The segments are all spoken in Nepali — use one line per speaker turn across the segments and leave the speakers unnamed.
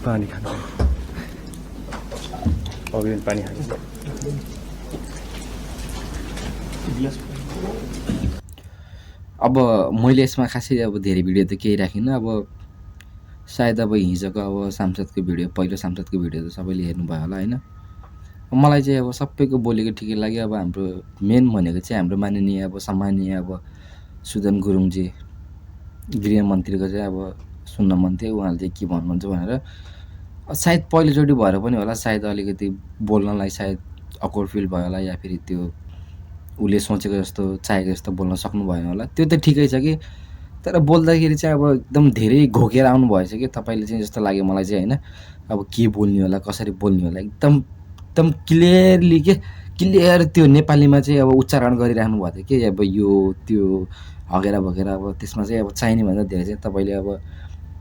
पानी खानु अघि पानी खानु
अब मैले यसमा खासै अब धेरै भिडियो त केही राखिनँ। अब सायद अब हिजोको अब सांसदको भिडियो, पहिलो सांसदको भिडियो त सबैले हेर्नुभयो होला होइन। मलाई चाहिँ अब सबैको बोलेको ठिकै लाग्यो। अब हाम्रो मेन भनेको चाहिँ हाम्रो माननीय अब सम्मानीय अब सुदन गुरुङजी गृहमन्त्रीको चाहिँ अब सुन्न मन थियो उहाँले चाहिँ के भन्नुहुन्छ भनेर। सायद पहिलोचोटि भएर पनि होला, सायद अलिकति बोल्नलाई सायद अक्वर्ड फिल भयो होला, या फेरि त्यो उसले सोचेको जस्तो चाहेको जस्तो बोल्न सक्नु भएन होला। त्यो त ठिकै छ कि, तर बोल्दाखेरि चाहिँ अब एकदम धेरै घोकेर आउनु भएछ कि तपाईँले चाहिँ जस्तो लाग्यो मलाई चाहिँ होइन। अब के बोल्ने होला, कसरी बोल्ने होला, एकदम एकदम क्लियरली के क्लियर त्यो नेपालीमा चाहिँ अब उच्चारण गरिराख्नु भएको थियो कि अब यो त्यो हगेरा भगेरा। अब त्यसमा चाहिँ अब चाहिने भन्दा धेरै चाहिँ तपाईँले अब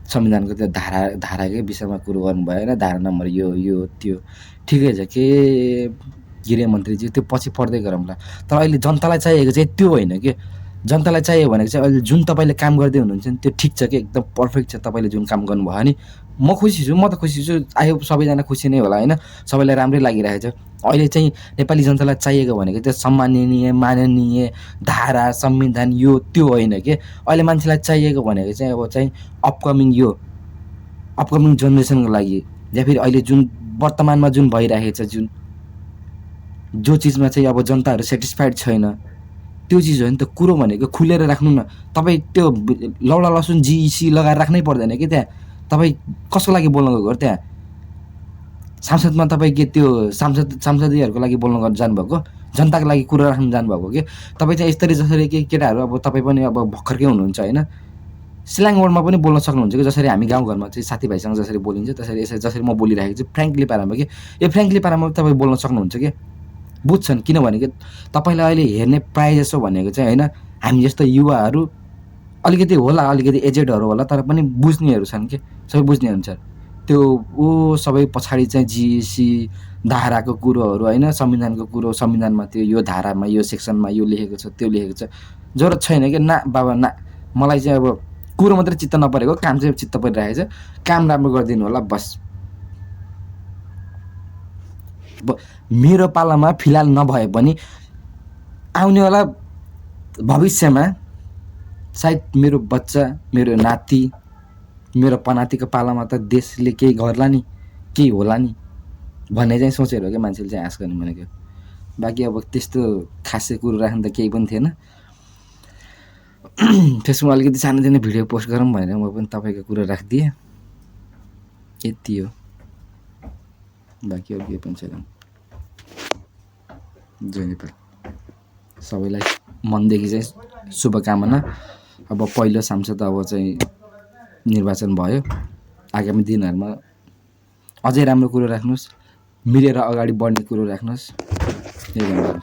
संविधानको त्यो धाराकै विषयमा कुरो गर्नुभयो होइन। धारा नम्बर यो त्यो ठिकै छ के गृहमन्त्रीज्यू, त्यो पछि पढ्दै गरौँला। तर अहिले जनतालाई चाहिएको चाहिँ त्यो होइन कि, जनतालाई चाहियो भनेको चाहिँ अहिले जुन तपाईँले काम गर्दै हुनुहुन्छ नि त्यो ठिक छ कि, एकदम पर्फेक्ट छ। तपाईँले जुन काम गर्नुभयो नि म खुसी छु, म त खुसी छु। आयो सबैजना खुसी नै होला होइन, सबैलाई राम्रै लागिरहेको छ। अहिले चाहिँ नेपाली जनतालाई चाहिएको भनेको त्यो सम्माननीय माननीय धारा संविधान यो त्यो होइन कि। अहिले मान्छेलाई चाहिएको भनेको चाहिँ अब चाहिँ अपकमिङ जेनेरेसनको लागि, या फेरि अहिले जुन वर्तमानमा जुन भइरहेको छ, जो चिजमा चाहिँ अब जनताहरू सेटिस्फाइड छैन त्यो चिज हो नि त। कुरो भनेको खुलेर राख्नु न। तपाईँ त्यो लौडा लसुन जिसी लगाएर राख्नै पर्दैन कि त्यहाँ। तपाईँ कसको लागि बोल्न गएको त्यहाँ सांसदमा? तपाईँ के त्यो सांसदीहरूको लागि बोल्न जानुभएको, जनताको लागि कुरा राख्नु जानुभएको कि? तपाईँ चाहिँ यस्तरी जसरी कि केटाहरू अब तपाईँ पनि अब भर्खरकै हुनुहुन्छ होइन, स्ल्याङ वर्डमा पनि बोल्न सक्नुहुन्छ कि जसरी हामी गाउँघरमा चाहिँ साथीभाइसँग जसरी बोलिन्छ त्यसरी जसरी म बोलिरहेको छु फ्रेङ्कली पारामा कि। यो फ्रेङ्कली पारामा तपाईँ बोल्न सक्नुहुन्छ कि, बुझ्छन्? किनभने कि तपाईँलाई अहिले हेर्ने प्रायः जसो भनेको चाहिँ होइन, हामी जस्तो युवाहरू अलिकति होला, अलिकति एजेडहरू होला, तर पनि बुझ्नेहरू छन् कि, सबै बुझ्ने हुन्छ। त्यो सबै पछाडि चाहिँ जिएसी धाराको कुरोहरू होइन, संविधानको कुरो, संविधानमा त्यो यो धारामा यो सेक्सनमा यो लेखेको छ त्यो लेखेको छ, जरुरत छैन कि। ना बाबा ना, मलाई चाहिँ अब कुरो मात्रै चित्त नपरेको, काम चाहिँ चित्त परिरहेको छ। काम राम्रो गरिदिनु होला बस। मेरो पालामा फिलहाल नभए पनि आउनेवाला भविष्यमा सायद मेरो बच्चा, मेरो नाति, मेरो पनातिको पालामा त देशले केही गर्ला नि, केही होला नि भन्ने चाहिँ सोचेर हो क्या मान्छेले चाहिँ आश गर्नु भनेको। बाँकी अब त्यस्तो खासै कुरो राख्नु त केही पनि थिएन। फेसबुकमा अलिकति सानोतिनो भिडियो पोस्ट गरौँ भनेर म पनि तपाईँको कुरो राखिदिएँ, यति हो। बाँकी अब केही पनि छैन। जय नेपाल। सबैलाई मनदेखि चाहिँ शुभकामना। अब पहिलो सांसद अब चाहिँ निर्वाचन भयो, आगामी दिनहरूमा अझै राम्रो कुरो राख्नुहोस्, मिलेर अगाडि बढ्ने कुरो राख्नुहोस्। यही भन्नु चाहन्छु।